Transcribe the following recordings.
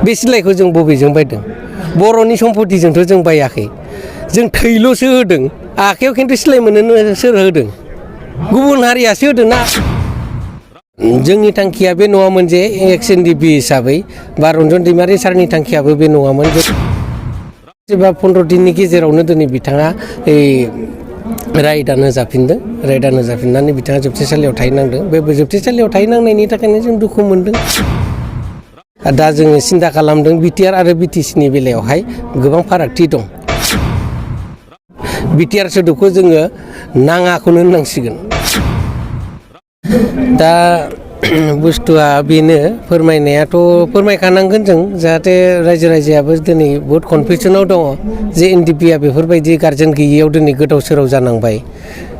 बे सिलाइखौ जों बबेजों बायदों बर'नि सम्पतिजोंथ' जों बायाखै जों थैल'सो होदों आखायाव खिन्थु सिलाइ मोननो सोर होदों गुबुन हारियासो होदों ना जोंनि थांखिया बे नङामोन जे एक्स एनडिपि हिसाबै बा रन्जन दैमारि सारनि थांखियाबो बे नङामोन जेनेबा 15 दिननि गेजेरावनो दिनै बिथाङा रायदान होजाफिनदों रायदान होजाफिननानै बिथाङा जोबथेसालियाव थाहैनांदों बे जोबथेसालियाव थाहैनांनायनि थाखायनो जों दुखु मोनदों दा जोङो सिन्था खालामदों बिटिआर आरो बिटिसिनि बेलायावहाय गोबां फारागथि दं बिटिआर सोदोबखौ जोङो नाङाखौनो होननांसिगोन दा बुस्थुआ बेनो फोरमायनायाथ' फोरमायखानांगोन जों जाहाथे रायजो राजायाबो दिनै बहुद कनफिउसनाव दङ जे एनडिपिआ बेफोरबायदि गार्जेन गैयियाव दिनै गोदाव सोराव जानांबाय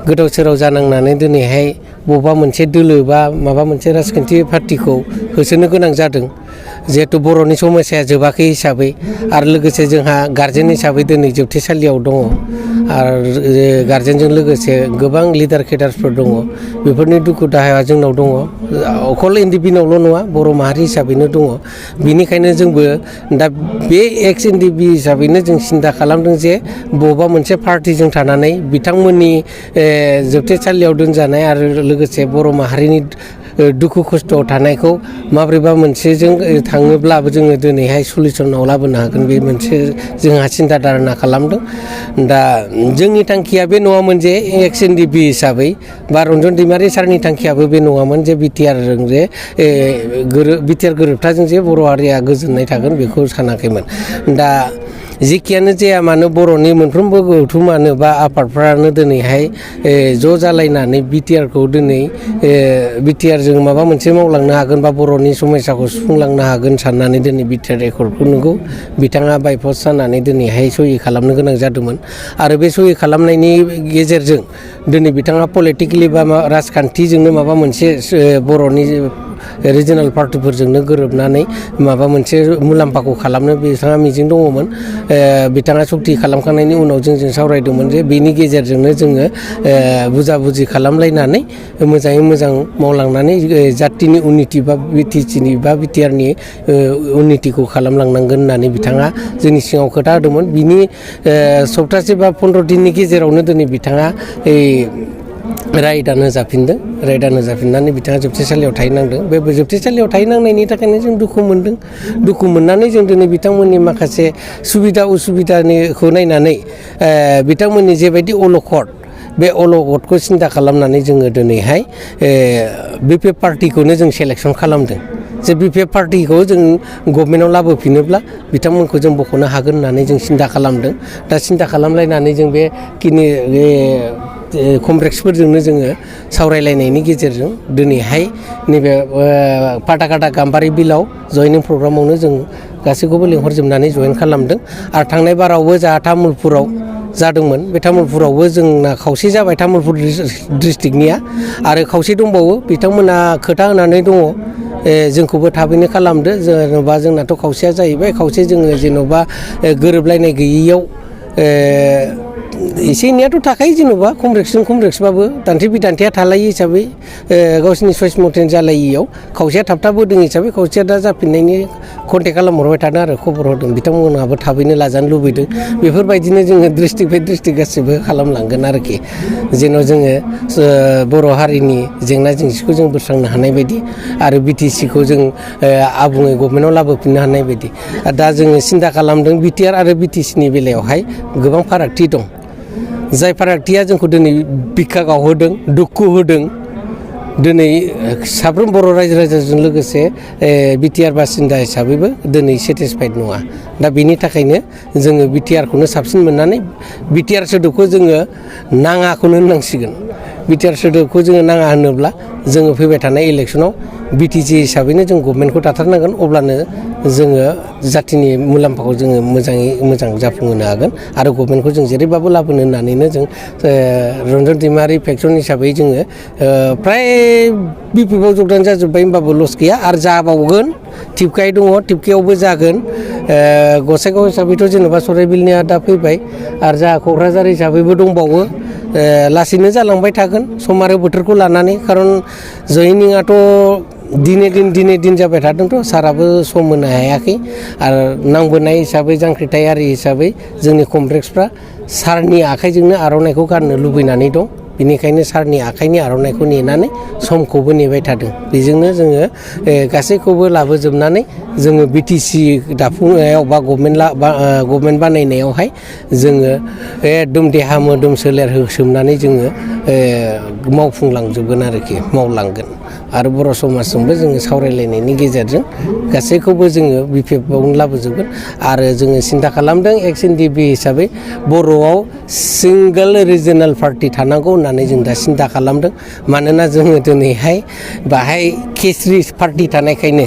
गोदाव सोराव जानांनानै दिनैहाय बबेबा मोनसे दोलो बा माबा मोनसे राजखान्थि पार्टिखौ होसोनो गोनां जादों जिहेतु बर'नि समस्याया जोबाखै हिसाबै आरो लोगोसे जोंहा गार्जेन हिसाबै दिनै जोबथेसालियाव दङ आरो गार्जेनजों लोगोसे गोबां लिडार केडारफोर दङ बेफोरनि दुखु दाहाया जोंनाव दङ अकल एनडिपिनावल' नङा बर' माहारि हिसाबैनो दङ बिनिखायनो जोंबो दा बे एक्स एनडिपि हिसाबैनो जों सिन्था खालामदों जे बबेबा मोनसे पार्टिजों थानानै बिथांमोननि जोबथेसालियाव दोनजानाय आरो लोगोसे बर' माहारिनि दुखु खस्थ'आव थानायखौ माब्रैबा मोनसेजों थाङोब्लाबो जोङो दिनैहाय सलिउसनाव लाबोनो हागोन बे मोनसे जोंहा सिन्था धारना खालामदों दा जोंनि थांखिया बे नङामोन जे एक्स एनडिपि हिसाबै बा रन्जन दैमारि सारनि थांखियाबो बे नङामोन जे बिटिआरजों जे बिटिआर गोरोबथाजों जे बर' हारिया गोजोननाय थागोन बेखौ सानाखैमोन दा जेखियानो जाया मानो बर'नि मोनफ्रोमबो गौथुमानो बा आफादफ्रानो दिनैहाय ज' जालायनानै बिटिआरखौ दिनै बिटिआरजों माबा मोनसे मावलांनो हागोन बा बर'नि समस्याखौ सुफुंलांनो हागोन साननानै दिनै बिटिआर एकर्डखौ नंगौ बिथाङा बायपस जानानै दिनैहाय सहि खालामनो गोनां जादोंमोन आरो बे सहि खालामनायनि गेजेरजों दिनै बिथाङा पलिटिकेलि बा राजखान्थिजोंनो माबा मोनसे बर'नि रिजनेल पार्टिफोरजोंनो गोरोबनानै माबा मोनसे मुलाम्फाखौ खालामनो बिथाङा मिजिं दङमोन बिथाङा सक्ति खालामखांनायनि उनाव जोंजों सावरायदोंमोन जे बेनि गेजेरजोंनो जोङो बुजा बुजि खालामलायनानै मोजाङै मोजां मावलांनानै जातिनि उन्नति बा बिटिसिनि बा बिटिआरनि उन्नतिखौ खालामलांनांगोन होननानै बिथाङा जोंनि सिगाङाव खोथा होदोंमोन बिनि सप्तासे बा 15 दिननि गेजेरावनो दिनै बिथाङा रायदान होजाफिनदों रायदान होजाफिननानै बिथाङा जोबथेसालियाव थाहैनांदों बे जोबथेसालियाव थाहैनांनायनि थाखायनो जों दुखु मोनदों दुखु मोननानै जों दिनै बिथांमोननि माखासे सुबिदा उसुबिदानिखौ नायनानै बिथांमोननि जेबायदि अलखद बे अलखदखौ सिन्था खालामनानै जोङो दिनैहाय बिपिएफ पार्टिखौनो जों सेलेक्सन खालामदों जे बिपिएफ पार्टिखौ जों गभर्नमेन्टआव लाबोफिनोब्ला बिथांमोनखौ जों बख'नो हागोन होननानै जों सिन्था खालामदों दा सिन्था खालामलायनानै जों बे कमप्लेक्सफोरजोंनो जोङो सावरायलायनायनि गेजेरजों दिनैहाय नैबे फाथाखाथा गाम्बारि बिलाव जयनिं प्रग्रामावनो जों गासैखौबो लिंहरजोबनानै जयेन खालामदों आरो थांनाय बारावबो जोंहा तामुलपुराव जादोंमोन बे तामुलपुरावबो जोंना खावसे जाबाय तामुलपुर डिस्ट्रिक्टनिया आरो खावसे दंबावो बिथांमोना खोथा होनानै दङ जोंखौबो थाबैनो खालामदो जेन'बा जोंनाथ' खावसेया जाहैबाय खावसे जोङो जेन'बा गोरोबलायनाय गैयैयाव एसे एनैयाथ' थाखायो जेन'बा कमप्लेक्सबाबो दान्थे बिदान्थेया थालायो हिसाबै गावसिनि चइस मथेन जालायियाव खावसेया थाबथाबोदों हिसाबै खावसेया दा जाफिननायनि कन्टेक्ट खालामहरबाय थादों आरो खबर हरदों बिथांमोनहाबो थाबैनो लाजानो लुबैदों बेफोरबायदिनो जोङो डिस्ट्रिक्ट बाय डिस्ट्रिक्ट गासिबो खालामलांगोन आरोखि जेन' जोङो बर' हारिनि जेंना जेंसिखौ जों बोस्रांनो हानाय बायदि आरो बिटिसिखौ जों आबुङै गभर्नमेन्टआव लाबोफिननो हानाय बायदि दा जोङो सिन्था खालामदों बिटिआर आरो बिटिसिनि बेलायावहाय गोबां फारागथि दं जाय फारागथिया जोंखौ दिनै बिखा गावहोदों दुखु होदों दिनै साफ्रोम बर' रायजो राजाजों लोगोसे बिटिआर बासिन्दा हिसाबैबो दिनै सेटिसफाइड नङा दा बेनि थाखायनो जोङो बिटिआरखौनो साबसिन मोननानै बिटिआर सोदोबखौ जोङो नाङाखौनो होननांसिगोन बिटिआर सोदोबखौ जोङो नाङा होनोब्ला जोङो फैबाय थानाय इलेक्सनाव बिटिसि हिसाबैनो जों गभर्नमेन्टखौ दाथारनांगोन अब्लानो जोङो जातिनि मुलाम्फाखौ जोङो मोजाङै मोजां जाफुंहोनो हागोन आरो गभर्नमेन्टखौ जों जेरैबाबो लाबोनो होननानैनो जों रन्जन दैमारि फेक्सन हिसाबै जोङो फ्राय बिपिएफआव जगदान जाजोब्बाय होमबाबो लस गैया आरो जाबावगोन टिपकाय दङ टिपकायावबो जागोन गसाइगाव हिसाबैथ' जेनेबा सराइबिलनिया दा फैबाय आरो जोंहा क'क्राझार हिसाबैबो दंबावो लासैनो जालांबाय थागोन सम आरो बोथोरखौ लानानै खारन जयनिंआथ' दिने दिन जाबाय थादोंथ' साराबो सम होनो हायाखै आरो नांबोनाय हिसाबै जांख्रिथायारि हिसाबै जोंनि कमरेड्सफ्रा सारनि आखाइजोंनो आर'नाइखौ गाननो लुबैनानै दं बेनिखायनो सारनि आखाइनि आर'नाइखौ नेनानै समखौबो नेबाय थादों बेजोंनो जोङो गासैखौबो लाबोजोबनानै जोङो बिटिसि दाफुंनायाव बा गभर्नमेन्ट बानायनायावहाय जोङो एकदम देहा मोदोम सोलेर होसोमनानै जोङो मावफुंलांजोबगोन आरोखि मावलांगोन आरो बर' समाजजोंबो जोङो सावरायलायनायनि गेजेरजों गासैखौबो जोङो बिपिएफआवनो लाबोजोबगोन आरो जोङो सिन्था खालामदों एक्स एनडिपि हिसाबै बर'आव सिंगोल रिजोनेल पार्टि थानांगौ होननानै जों दा सिन्था खालामदों मानोना जोङो दिनैहाय बाहाय केसरि पार्टि थानायखायनो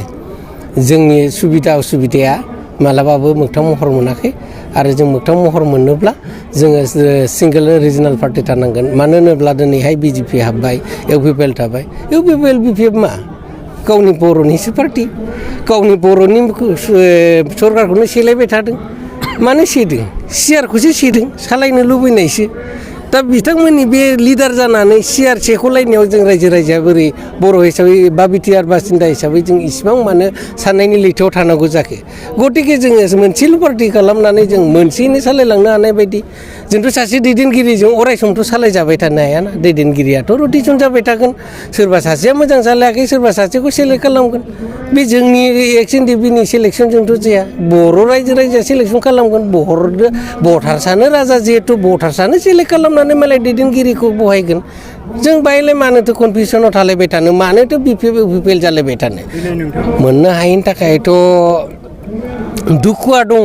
जोंनि सुबिदा उसुबिदाया मालाबाबो मोगथां महर मोनाखै आरो जों मोगथां महर मोनोब्ला जोङो सिंगोल रिजोनेल पार्टि थानांगोन मानो होनोब्ला दिनैहाय बिजेपि हाबबाय इउपिपिएल थाबाय इउपिपिएल बिपिएफ मा गावनि बर'निसो पार्टि गावनि बर'नि सरकारखौनो सेलायबाय थादों मानो सेदों सियारखौसो सेदों सालायनो लुबैनायसो दा बिथांमोननि बे लिडार जानानै सियार सेख'लायनायाव जों रायजो राजाया बोरै बर' हिसाबै बा बिटिआर बासिन्दा हिसाबै जों इसिबां मानो साननायनि लैथोआव थानांगौ जाखो गतिके जोङो मोनसेल' पार्टि खालामनानै जों मोनसेयैनो सालायलांनो हानाय बायदि जोंथ' सासे दैदेनगिरिजों अराय समथ' सालायजाबाय थानो हायाना दैदेनगिरियाथ' रटेसन जाबाय थागोन सोरबा सासेया मोजां सालायाखै सोरबा सासेखौ सेलेक्ट खालामगोन बे जोंनि एक्स एनडिपिनि सेलेक्सनजोंथ' जाया बर' रायजो राजाया सेलेक्सन खालामगोन भटार्सआनो राजा जिहेथु भटार्सआनो सेलेक्ट खालामनानै मालाय दैदेनगिरिखौ बहायगोन जों बाहायलाय मानोथो कनफिउसनाव थालायबाय थानो मानोथो बिपिएल जालायबाय थानो मोननो हायैनि थाखायथ' दुखुआ दङ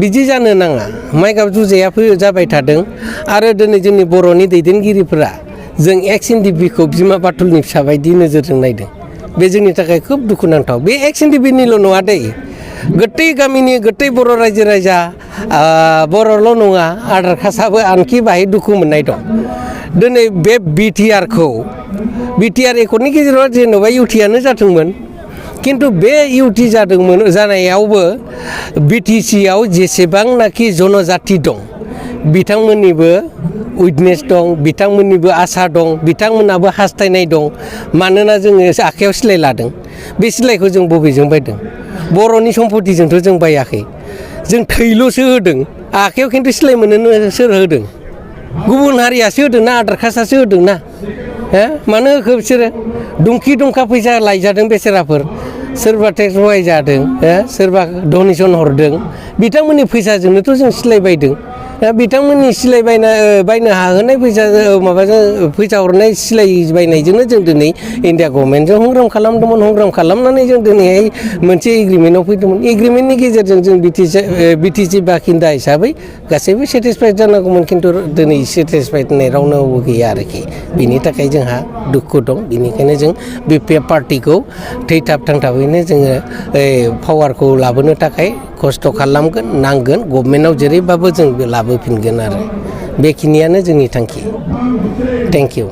बिदि जानो नाङा माइगाब जुजाया जाबाय थादों आरो दिनै जोंनि बर'नि दैदेनगिरिफोरा जों एक्स एनडिपिखौ बिमा बाथुलनि फिसा बायदि नोजोरजों नायदों बे जोंनि थाखाय खोब दुखुनांथाव बे एक्स एनडिपिनिल' नङा दै गोटै गामिनि गोटै बर' रायजो राजा बर'ल' नङा आधार कास्टआबो आनखि बाहाय दुखु मोननाय दं दिनै बे बिटिआर एकर्डनि गेजेराव जेनेबा इउटिआनो जाथोंमोन खिन्थु बे इउटि जादोंमोन जानायावबो बिटिसिआव जेसेबांनाखि जनजाति दं बिथांमोननिबो उइटनेस दं बिथांमोननिबो आसा दं बिथांमोनाबो हास्थायनाय दं मानोना जोङो आखायाव सिलाय लादों बे सिलायखौ जों बबेजों बायदों बर'नि सम्पतिजोंथ' जों बायाखै जों थैल'सो होदों आखायाव खिन्थु सिलाय मोननो सोर होदों गुबुन हारियासो होदों ना आधार कास्टआसो होदों ना मानो होखो बिसोरो दुंखि दुंखा फैसा लायजादों बेसेराफोर सोरबा टेक्स बहायजादों सोरबा डनेसन हरदों बिथांमोननि फैसाजोंनोथ' जों सिलाय बायदों दा बिथांमोननि सिलाय बायनो हाहोनाय माबाजों फैसा हरनाय सिलाय बायनायजोंनो जों दिनै इन्डिया गभर्नमेन्टजों हंग्राम खालामदोंमोन हंग्राम खालामनानै जों दिनैहाय मोनसे एग्रिमेन्टआव फैदोंमोन एग्रिमेन्टनि गेजेरजों जों बिटिसि बासिन्दा हिसाबै गासैबो सेटिसफाइड जानांगौमोन खिन्थु दिनै सेटिसफाइड होननाय रावनावबो गैया आरोखि बिनि थाखाय जोंहा दुखु दं बिनिखायनो जों बिपिएफ पार्टिखौ थैथाब थांथाबैनो जोङो पावारखौ लाबोनो थाखाय खस्थ' खालामगोन नांगोन गभर्नमेन्टआव जेरैबाबो जों लाबोफिनगोन आरो बेखिनियानो जोंनि थांखि थेंक इउ